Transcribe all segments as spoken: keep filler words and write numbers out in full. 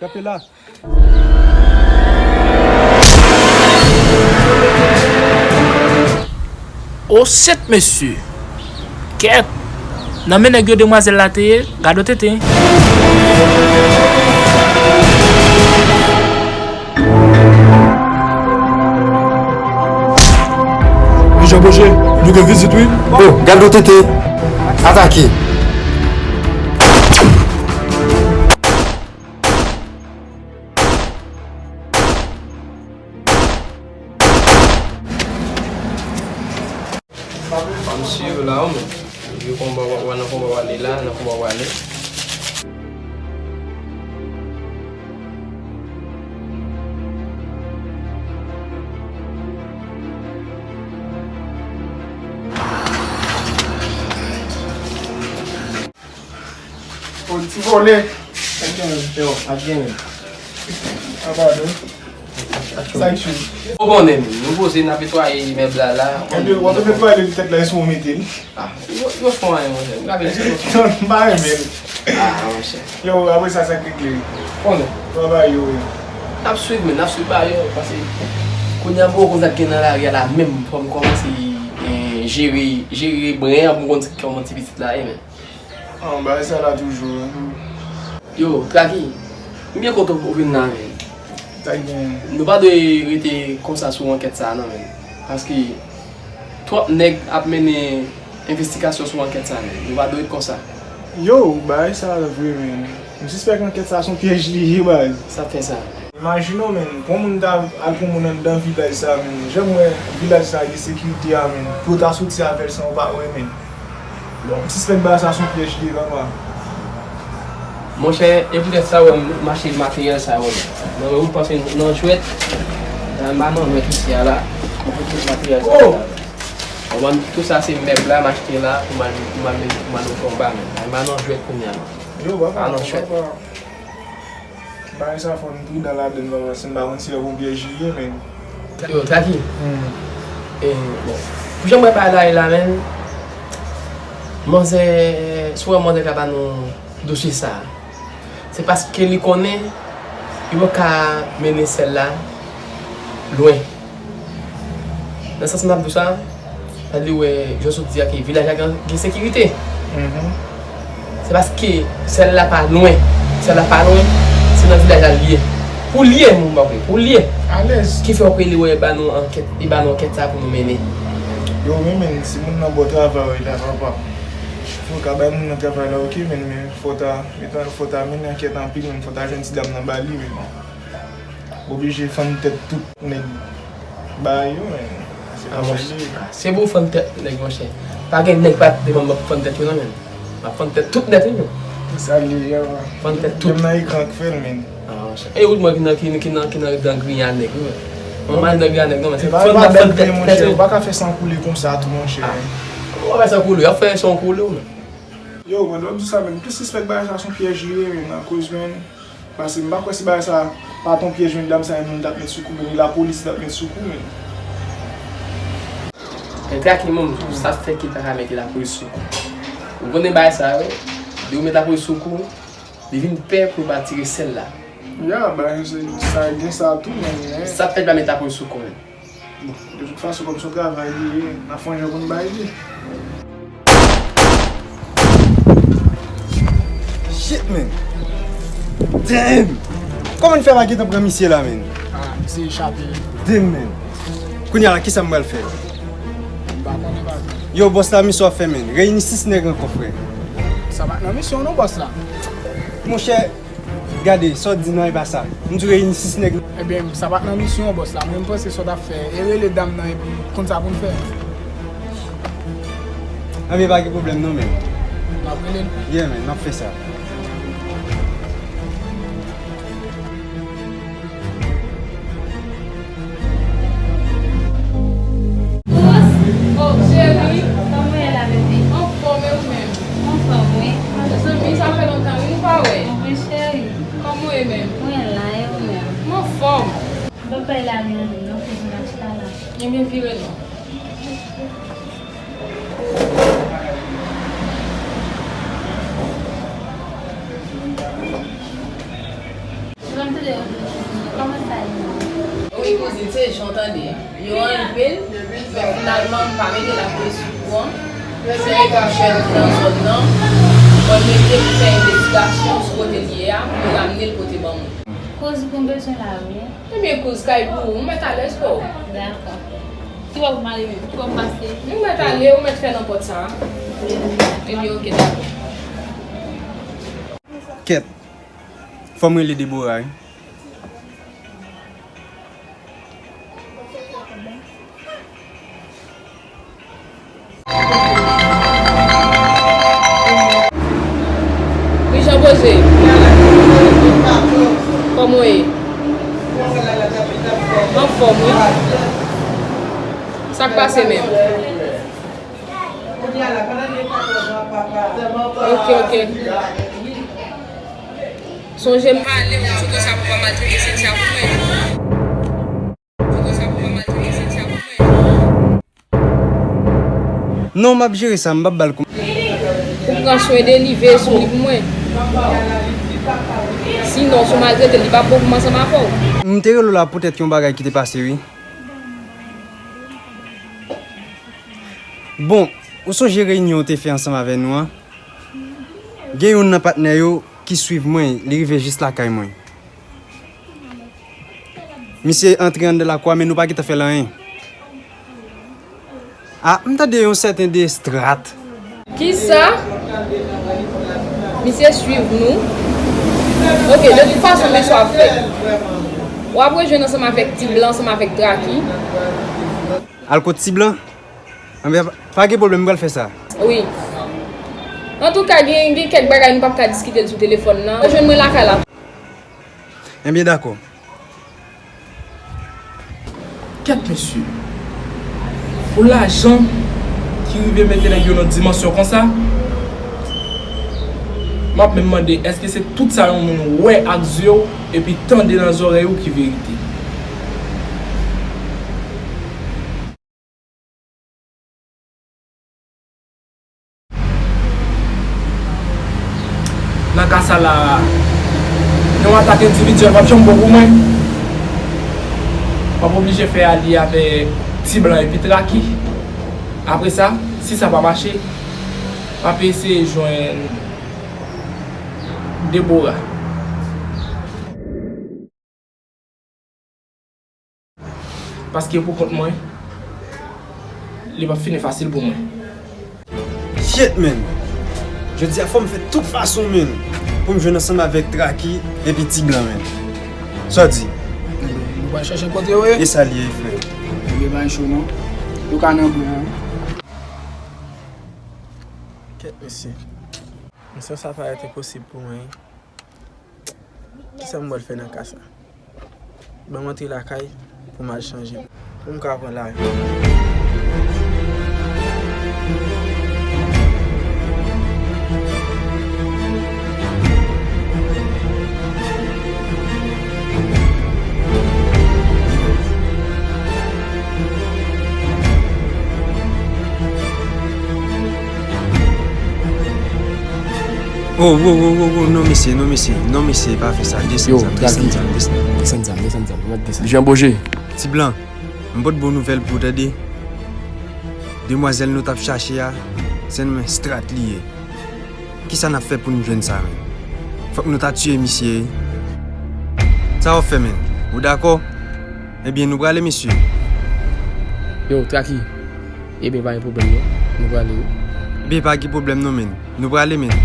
Kanpe la. O sèt mesye! Kèt! Nan men nèg yo demwazèl la te ye, gad on tete. Mesye Boje, nou gen vizit wi. O, gad on tete! Atake! M ap swiv la wi, men. Yo konba w, nan konba w ale la, nan konba w ale. Yon ti vòlè. Yo, ap gen. Apa do. Sa ki sou? Ou konnen, nou poze n ap netwaye mèb la la. Ebyen, w ap netwaye li tèt la, e sou ou mete l. Ah, yo, yo fè anyen, monchè. M ka vin sou. Yo, m pa renmen l. Ah, monchè. Yo, apre sa, sa k regle? Konnen. Travay yo, wi. N ap swiv, men, n ap swiv pa yo, paske kounye a m poko konn sa k gen nan lari a la menm, fò m kòmanse, eh, jere, jere bren an pou m konn kòman ti pitit la ye, men. Ah, bagay sa la toujou, wi. Yo, Traky, m byen kontan ou vin la, men. Sa k gen? Nou pa dwe rete konsa sou ankèt sa a, non, men. Paske twòp nèg ap mennen envestigasyon sou ankèt sa a, men. Nou pa dwe ret konsa. Yo, bagay sa a vre, men. M sispèk ankèt sa a se yon pyèj li ye, baz. Sa fè sa. Imajine w, men, pou yon moun ta al pou yon moun anndan vilaj sa a, men. Jan m wè vilaj sa a gen sekirite a, men. Pou yo ta soti avè l san yo pa wè, men. Bon, m sispèk bagay sa se yon pyèj li ye, papa. Monchè, e poutèt sa w wè m mache materyèl sa yo, men. Nan men ou panse nan jwèt, nan m pa nan jwèt isi a la. M fout tout materyèl sa yo la. Bon, tout sa se mèb la m achte la pou m al, pou m al, pou m al nan konba, men. M pa nan jwèt kounye a, non. Yo, papa, pa nan jwèt. Bagay sa fò n pridan ladann, papa, si n pa konn si yo gon pyèj li ye, men. Yo, Traky. Hmm. E, bon. Pou jan m wè bagay la ye la, men, manzè, si w wè manzè ka ba nou dosye sa a, se paske li konnen li poko ka mennen sèl la lwen. Nan sans m ap di w sa, sa vle di, wè, jan w sot di a ke vilaj la gen, gen sekirite. Mhm. Se paske sèl la pa lwen. Sèl la pa lwen, se nan vilaj la l ye. Pou l ye, moun pa vre, pou l ye. Alèz. Ki fè w kwè li wè ba nou ankèt, li ba nou ankèt sa pou nou mennen. Yo, men, men, si moun nan ba w travay la, papa. Fò w ka bay moun nan travay la, oke, men, men, fò w ta, men, fò w ta mennen ankèt anpil, men, fò w ta jwenn ti dam nan ba li, men. Oblije fann tèt tout nèg ba yo, men. Se konsa l ye. Se pou fann tèt nèg, monchè. Pa gen nèg pa t demann m ap fann tèt yo, non, men. M ap fann tèt tout nèt, wi, men. Sa l ye, ya. Fann tèt tout. Menm nan ekran k fè l, men. Ah, monchè. E ou menm ki nan, ki, ki nan, ki nan dan griyan nèg, wi, men. Mwen pa nan griyan nèg, non, men. Se fann nan fann tèt, monchè. Ou pa ka fè san koule konsa, tou, monchè. Ou pa fè san koule, y ap fè san koule, wi, men. Yo, mwen, lè w di sa, men, m te sispèk bagay sa se yon pyèj li ye, men, akoz, men, Paske m pa kwè si bagay sa pa t yon pyèj, men dam sa, yon moun t ap met sou kou, oubyen lapolis t ap met sou kou, men. Men Traky, menm, sa fè ki l pa ka mete lapolis sou kou. Ou konnen bagay sa yo, depi w met lapolis sou kou, li vin pè pou l pa tire sèl la. Ya, bagay sa, sa gen sa tou, men, men. Sa fè l pa met lapolis sou kou, men. Bon, de tout fason, kòm se yon travay li ye, n ap fè yon jan pou n bay li. Shit, man. Damn! Kòman n fè pa gentan pran misye la, man? Ah, misye chape. Damn, man. Kounye a la, kisa m pral fè? M pa konnen, pa. Yo, bòs la, misye w ap fè, man. Reyini sis nèg ankò, frè. Sa pa t nan misyon, non, bòs la. Monchè, Gade, sa w di nan e pa sa. M di w reyini sis nèg. Ebyen, sa pa t nan misyon an, bòs la. Mwen, m panse sa w t ap fè, e rele dam nan epi konn sa pou n fè. Anben, pa gen pwoblèm non, men. N ap rele l? Yeah, men, n ap fè sa. Bòs! Oh, cheri! Kòman w ye la, bebe? Anfòm, e ou menm? Anfòm, wi. Mezanmi, sa fè lontan, wi, nou pa wè. Wi, cheri. Kòman w ye menm? Mwen la, e ou menm? M anfòm. Bòs bay la, men, non, kouzin, m ap chita la. Ebyen, vire non. Kòman sa ye? Wi, kouzin, se jan w tande a. Yo anlve l, men finalman, m pa mete l ap reyisi pou an. Se yon jèn ki nan zòn nan. Mwen mete pou fè envestigasyon sou kote l ye a, pou yo ramne l pote ban mwen. Kouz, m bezwen la, wi. Ebyen, kouz, kay pou ou, ou mèt alèz kò w. Dakò. Ki wè pou m ale menm? Ki wè pou m pase? Ou mèt ale, ou mèt fè nan pòt sa a. Ebyen, oke, dakò. Kèt. Fò m rele Debora, wi. Kijan poze? Kòman w ye? Anfòm, wi. Sa k pase menm? Ok, ok. Sonje m pale w di konsa pou w pa maltrete Cynthia pou mwen. Pou konsa pou w pa maltrete Cynthia pou mwen. Non, m ap jere sa, m p ap ba l kou. Ou pran swen de li, veye sou li pou mwen. Sinon, si w maltrete l, li p ap bon pou m ansanm avè w. M te rele w la poutèt yon bagay ki te pase, wi. Bon, ou sonje reyinyon w te fè ansanm avè nou an? Gen youn nan patnè yo ki swiv mwen, li rive jis lakay mwen. Misye antre anndan lakou a, men nou pa gentan fè l anyen. A, m tande yon sèten de Strat. Kisa? Misye swiv nou. Ok, de tout fason, men sa w ap fè. W ap rejwenn ansanm avèk Ti Blan, ansanm avèk Traki. Al kot Ti Blan? Anben, pa, pa gen pwoblèm, m pral fè sa. Wi. Antouka, gen, gen kèk bagay nou p ap ka diskite l sou telefòn nan. Rejwenn mwen lakay la. Ebyen, dakò. Kèt, mesye. Pou lajan ki rive mete nèg yo nan dimansyon konsa, m ap menm mande, èske se tout sa yon moun wè ak zye w epi tande nan zòrèy ou ki verite? Nan ka sa la, yon atak endividyèl p ap janm bon pou mwen. M ap oblije fè alye avèk Ti Blan epi Traki. Apre sa, si sa pa mache, m ap eseye jwenn Debora. Paske pou kont mwen, li p ap fini fasil pou mwen. Shit, man! Jodi a, fò m fè tout fason, man, pou m jwenn ansanm avèk Traki epi Ti Blan, man. Sa w di? Ebyen, nou pral chèche kote yo ye. E sa l ye, frè? Ebyen, pa cho non. Yo ka nan bwen an. Kèt, mesye. Misyon sa parèt enposib pou mwen. Kisa m pral fè nan ka sa? Ban m antre lakay pou m al chanje. Pou m ka pran lari. Oh, oh, oh, oh, oh, non, mesye, non, mesye, non, mesye, pa fè sa. Desann zam, desann zam, desann. Desann zam, desann zam, desann. Jan Boje. Ti Blan, m pot bon nouvèl pou w, tande. Demwazèl nou t ap chache a, se nan men Strat li ye. Kisa n ap fè pou n jwenn sa menm? Fòk nou ta tiye misye, wi. Sa w ap fè, menn? Ou dakò? Ebyen, nou prale, mesye. Yo, Traki. Ebyen, pa gen pwoblèm, non. Nou prale, wi. Ebyen, pa gen pwoblèm, non, menn. Nou prale, menn.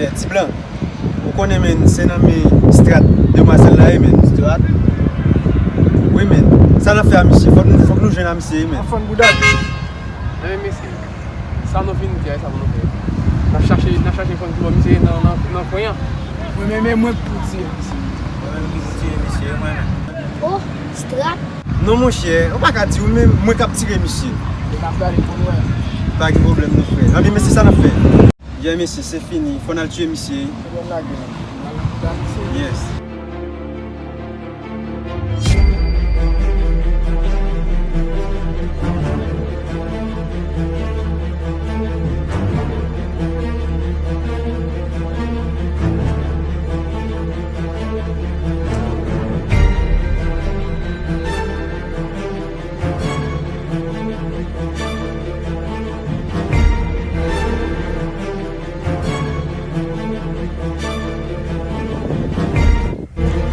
Yeah, Ti Blan. Ou konnen, menn, se nan men Strat demwazèl la ye, menn. Strat? Wi, menn. Sa n ap fè a misye? Fòk nou, fòk nou jwenn a misye, wi, menn. Anfòn bouda. Enben, mesye, sa nou vin di a, sa pou nou fè? N ap chache, n ap chache fann pou misye nan, nan, nan kwen an. Mwen menm, e mwen k pou tiye misye. Mwen menm ki pou tiye misye, mwen menm. Oh, Strat. Non, monchè, ou pa ka di ou menm, mwen k ap tire misye. N ap gade pou n wè. Pa gen pwoblèm non, frè. Anben, mesye, sa n ap fè? Yeah, mesye, se fini. Fò n al tiye misye. Fò n lage l. N al tiye misye. Yes.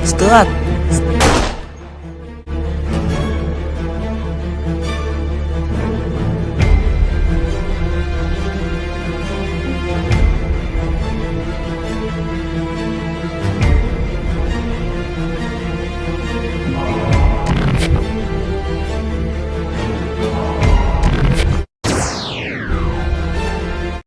Strat,